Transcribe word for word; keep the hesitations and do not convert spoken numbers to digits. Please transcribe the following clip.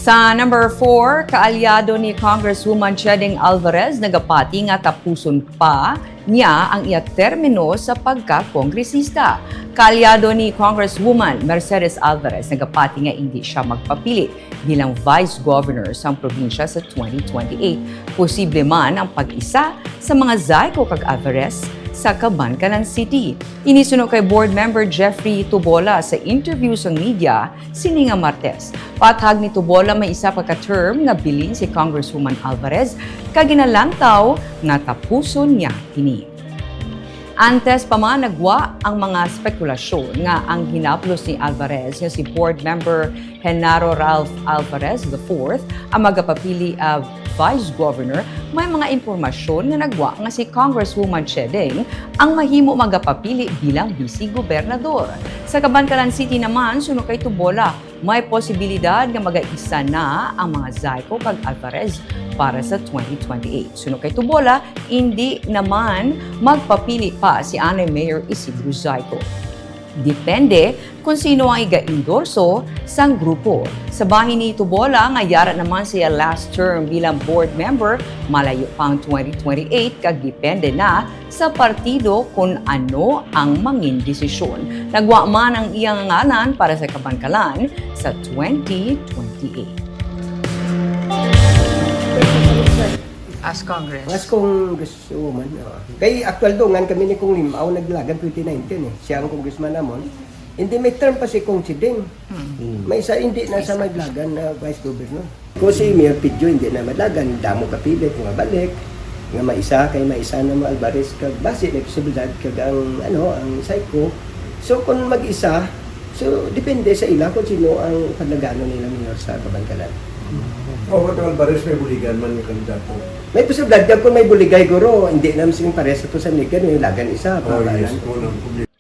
Sa number four, kaalyado ni Congresswoman Chedeng Alvarez nagapati nga tapuson pa niya ang iya termino sa pagka-kongresista. Kaalyado ni Congresswoman Mercedes Alvarez nagapati nga indi siya magpapili bilang Vice Governor sang probinsya sa twenty twenty-eight. Posible man ang pag-isa sa mga Zyko kag Alvarez sa Kabankalan City. Ini suno kay Board Member Jeffrey Tubola sa interview sa media sini nga Martes. Paathag ni Tubola, may isa pa ka term nga bilin si Congresswoman Alvarez kag ginalantaw nga tapuson niya ini. Antes pa man nagwa ang mga spekulasyon nga ang hinaplos ni Alvarez nga si Board Member Genaro Ralph Alvarez the fourth ang magapapili, ah, Vice Governor, may mga impormasyon nga nagwa nga si Congresswoman Chedeng ang mahimo magapapili bilang Vice Gobernador. Sa Kabankalan City naman, suno kay Tubola, may posibilidad nga magaisa na ang mga Zyko kag Alvarez para sa twenty twenty-eight. Suno kay Tubola, indi naman magpapili pa si anay Mayor Isidro Zyko. Depende kung sino ang iga-endorso sang grupo. Sa bahin ni Tubola nga yara naman siya last term bilang board member, malayo pa ang twenty twenty-eight kag depende na sa partido kung ano ang mangin desisyon. Nagwa man ang iyang ngalan para sa Kabankalan sa twenty twenty-eight. As Congress. As Congresswoman, oo. Kay aktual dungan kami ni Kong Limaw nagdalagan twenty nineteen eh. Siya ang congressman namon. Hindi may term pa si Kong Chedeng. Hmm. May isa hindi na sa madlagan na vice governor. Kung si Mayor Pidjo hindi na madlagan, damo kapilit nga balik, nga may isa kay may isa na mo Alvarez kag basi may posibilidad kag ang ano, ang Zyko. So kung mag-isa, so depende sa ila kung sino ang padlaganon nila mayor sa Kabankalan. O, Alvarez may buligan man nga kandidato. May posibilidad kag kung may buligay guro, hindi na sing pares ato sa Nigan, may lagan isa, Oh, para yes, lang. Kung ang problema.